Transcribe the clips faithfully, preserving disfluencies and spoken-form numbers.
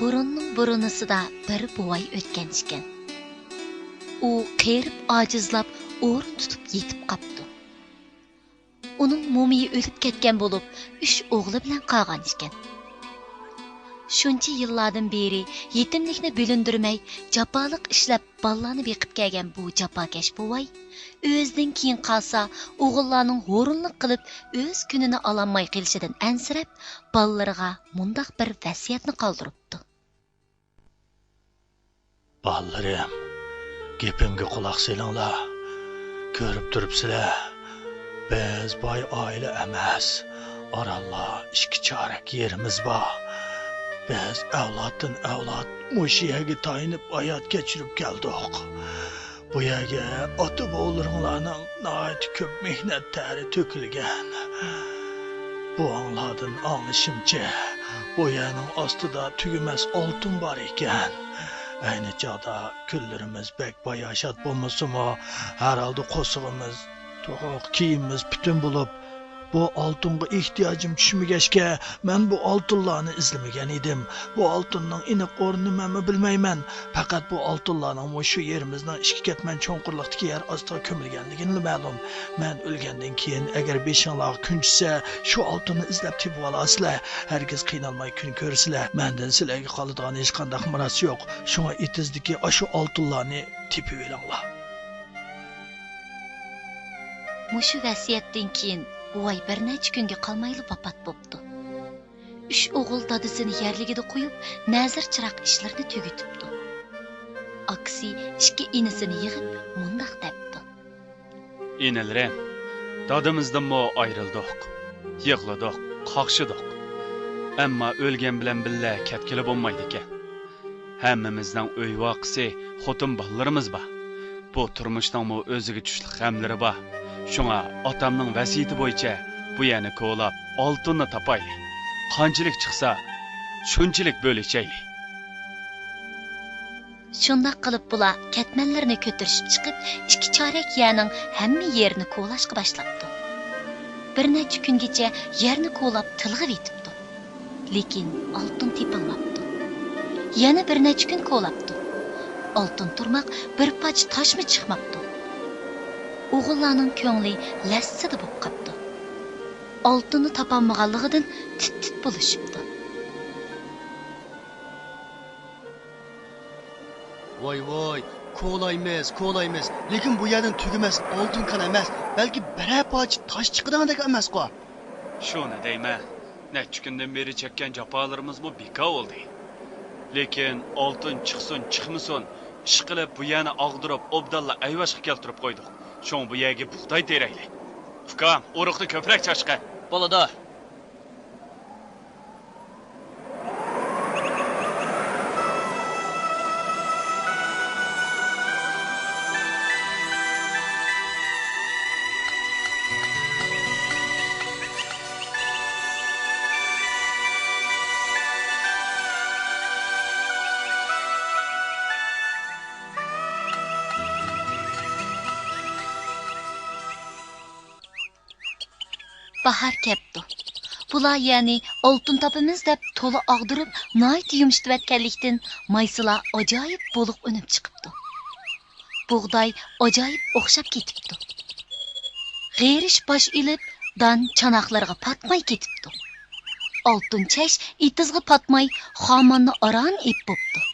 بۇرۇننىڭ بۇرۇنىسىدا بىر بوۋاي ئۆتكەن ئىكەن. ئۇ قېرىپ ئاجىزلاپ ئورۇن تۇتۇپ يېتىپ قاپتۇ. ئۇنىڭ مومىيى ئۆلۈپ كەتكەن بولۇپ، ئۈچ ئوغلى بىلەن قالغان ئىكەن. شۇنچە يىللاردىن بېرى يېتىملىكنى بىلىندۈرمەي، جاپالىق ئىشلەپ بالىلارنى بېقىپ كەلگەن بۇ جاپاكەش بوۋاي ئۆزىدىن كېيىن قالسا ئوغۇللارنىڭ ھۇرۇنلۇق قىلىپ ئۆز كۈنىنى ئالالماي قېلىشىدىن ئەنسىرەپ، بالىلىرىغا مۇنداق بىر ۋەسىيەتنى قالدۇرۇپتۇ. بالىلىرىم، گېپىمگە قۇلاق سېلىڭلار. كۆرۈپ تۇرۇپسىلەر، بىز باي ئائىلە ئەمەس. ئارانلا ئىككى چارەك يېرىمىز بار. بىز ئەۋلادتىن ئەۋلاد مۇشۇ يەرگە تايىنىپ ھايات كەچۈرۈپ كەلدۇق. بۇ يەرگە ئاتا-بوۋىلىرىڭلارنىڭ ناھايىتى كۆپ مېھنەت تەرى تۆكۈلگەن. بوۋاڭلاردىن ئاڭلىشىمچە، بۇ يەرنىڭ ئاستىدا تۈگىمەس ئالتۇن بار ئىكەن. ئەينى چاغدا كۈنلىرىمىز بەك باياشات بولمىسىمۇ، ھەر ھالدا قورسىقىمىز توق، كىيىمىمىز پۈتۈن بولۇپ، بۇ ئالتۇنغا ئېھتىياجىم چۈشمىگەچكە، مەن بۇ ئالتۇنلارنى ئىزدىمىگەن ئىدىم. بۇ ئالتۇننىڭ ئېنىق ئورنىنى مەنمۇ بىلمەيمەن. پەقەت بۇ ئالتۇنلارنىڭ مۇشۇ يېرىمىزنىڭ ئىككى كەتمەن چوڭقۇرلۇقتىكى يەر ئاستىغا كۆمۈلگەنلىكىنىلا مەلۇم. مەن ئۆلگەندىن كېيىن، ئەگەر بېشىڭلارغا كۈن چۈشسە، شۇ ئالتۇننى ئىزدەپ تېپىۋالارسىلەر. ھەرگىز قىينالماي كۈن كۆرىسىلەر. مەندىن سىلەرگە قالىدىغان ھېچقانداق مىراس يوق. شۇڭا ئېتىزدىكى ئاشۇ ئالتۇنلارنى تېپىۋېلىڭلار. مۇشۇ ۋەسىيەتتىن كېيىن بوۋاي بىر نەچچە كۈنگە قالمايلا ۋاپات بوپتۇ. ئۈچ ئوغۇل دادىسىنى يەرلىكىدە قويۇپ، نەزىر چىراغ ئىشلىرىنى تۈگىتىپتۇ. ئاكىسى ئىككى ئىنىسىنى يىغىپ، مۇنداق دەپتۇ. ئىنىلىرىم، دادىمىزدىنمۇ ئايرىلدۇق، يىغلىدۇق، قاقشىدۇق. ئەمما ئۆلگەن بىلەن بىللە كەتكىلى بولمايدىكەن. ھەممىمىزنىڭ ئۆي ۋاقىسى، خوتۇن بالىلىرىمىز بار. بۇ تۇرمۇشنىڭمۇ ئۆزىگە چۈشلۈك غەملىرى بار. شۇڭا ئاتامنىڭ ۋەسىيىتى بويىچە بۇ يەرنى كولاپ، ئالتۇننى تاپايلى. قانچىلىك چىقسا، شۇنچىلىك بۆلۈشەيلى. شۇنداق قىلىپ بۇلار كەتمەنلىرىنى كۆتۈرۈشۈپ چىقىپ، ئىككى چارەك يەرنىڭ ھەممە يېرىنى كولاشقا باشلاپتۇ. بىر نەچچە كۈنگىچە يەرنى كولاپ تىلغىۋېتىپتۇ. لېكىن ئالتۇن تېپىلماپتۇ. يەنە بىر نەچچە كۈن كولاپتۇ. ئالتۇن تۇرماق بىر پارچە تاشمۇ چىقماپتۇ. ئوغۇللارنىڭ كۆڭلى لەسسىدە بولۇپ قاپتۇ. ئالتۇننى تاپالمىغانلىقىدىن تىت-تىت بولۇشۇپتۇ. ۋاي ۋاي، كولايمىز، كولايمىز، لېكىن بۇ يەردىن تۈگىمەس ئالتۇن كان ئەمەس، بەلكى بىرەر پارچە تاش چىقىدىغاندەك ئەمەسقۇ؟ شۇنى دەيمەن، نەچچە كۈندىن بېرى چەككەن جاپالىرىمىزمۇ بىكار بولدى. لېكىن ئالتۇن چىقسۇن چىقمىسۇن، ئىشقىلىپ بۇ يەرنى ئاغدۇرۇپ ئوبدانلا ئەيۋاشقا كەلتۈرۈپ قويدۇق. شۇڭا بۇ يەرگە بۇغداي تېرەيلى. ئۇكام، ئۇرۇقنى كۆپرەك چاچقىن. بولىدۇ. باھار كەپتۇ. بۇلار يەرنى ئالتۇن تاپىمىز دەپ تولا ئاغدۇرۇپ، ناھايىتى يۇمشىتىۋەتكەنلىكتىن، مايسىلار ئاجايىپ بولۇق ئۈنۈپ چىقىپتۇ. بۇغداي ئاجايىپ ئوخشاپ كېتىپتۇ. غېرىش باش ئېلىپ، دان چاناقلىرىغا پاتماي كېتىپتۇ. ئالتۇن چەش ئېتىزغا پاتماي، خاماننى ئاران ئېپ بوپتۇ.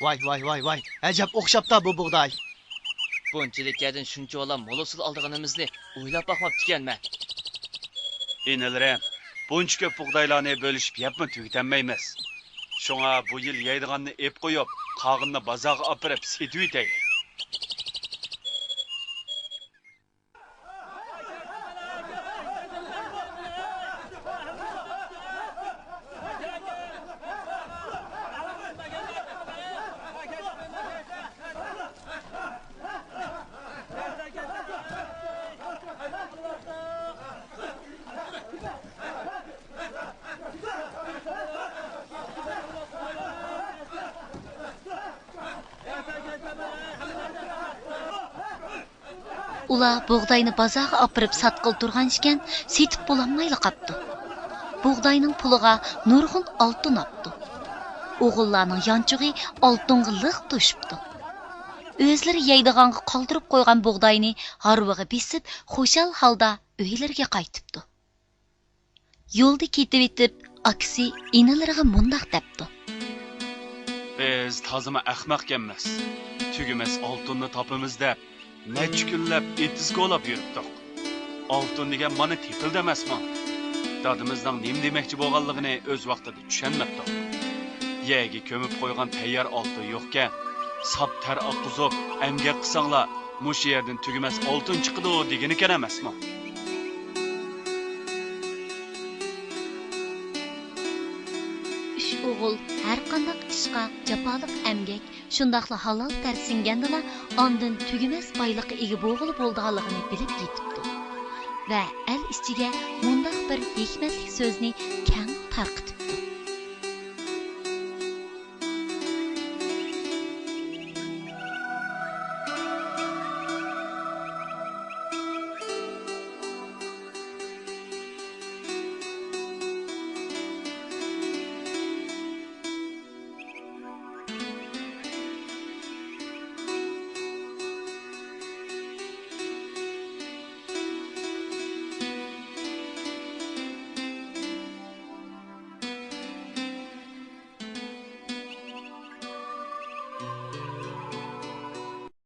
ۋاي، ۋاي، ۋاي، ۋاي، ئەجەب ئوخشاپتا بۇ بۇغداي. بۇنچىلىك يەردىن شۇنچىۋالا مول ھوسۇل ئالىدىغىنىمىزنى ئويلاپ باقماپتىكەنمەن. ئىنىلىرىم، بۇنچە كۆپ بۇغدايلارنى بۆلۈشۈپ يەپمۇ تۈگىتەلمەيمىز. شۇڭا بۇ يىل يەيدىغاننى ئېپ قويۇپ، قالغىنىنى بازارغا ئاپىرىپ سېتىۋېتەيلى. ئۇلار بۇغداينى بازارغا ئاپىرىپ ساتقىلى تۇرغان ئىكەن، سېتىپ بولالمايلا قاپتۇ. بۇغداينىڭ پۇلىغا نۇرغۇن ئالتۇن ئاپتۇ. ئوغۇللارنىڭ يانچۇقى ئالتۇنغا لىق توشۇپتۇ. ئۆزلىرى يەيدىغانغا قالدۇرۇپ قويغان بۇغداينى ھارۋىغا بېسىپ، خۇشال ھالدا ئۆيلىرىگە قايتىپتۇ. يولدا كېتىۋېتىپ، ئاكىسى ئىنىلىرىغا مۇنداق دەپتۇ. بىز تازىمۇ ئەخمەقكەنمىز. تۈگىمەس ئالتۇننى تاپىمىز دەپ، نەچچە كۈنلەپ ئېتىز كولاپ يۈرۈپتۇق. ئالتۇن دېگەن مانا تېپىلدى ئەمەسمۇ؟ دادىمىزنىڭ نېمە دېمەكچى بولغانلىقىنى ئۆز ۋاقتىدا چۈشەنمەپتۇق. يەرگە كۆمۈپ قويغان تەييار ئالتۇن يوقكەن، ساپ تەر ئاققۇزۇپ، ئەمگەك قىلساڭلار، مۇشۇ يەردىن تۈگىمەس ئالتۇن چىقىدۇ دېگىنىكەن ئەمەسمۇ؟ ئۈچ ئوغۇل ھەرقانداق ئىشقا جاپالىق ئەمگەك، شۇنداقلا ھالال تەر سىڭگەندىلا، ئاندىن تۈگىمەس بايلىققا ئىگە بولغىلى بولىدىغانلىقىنى بىلىپ يېتىپتۇ. ۋە ئەل ئىچىگە مۇنداق بىر ھېكمەتلىك سۆزنى كەڭ تارقىتىپ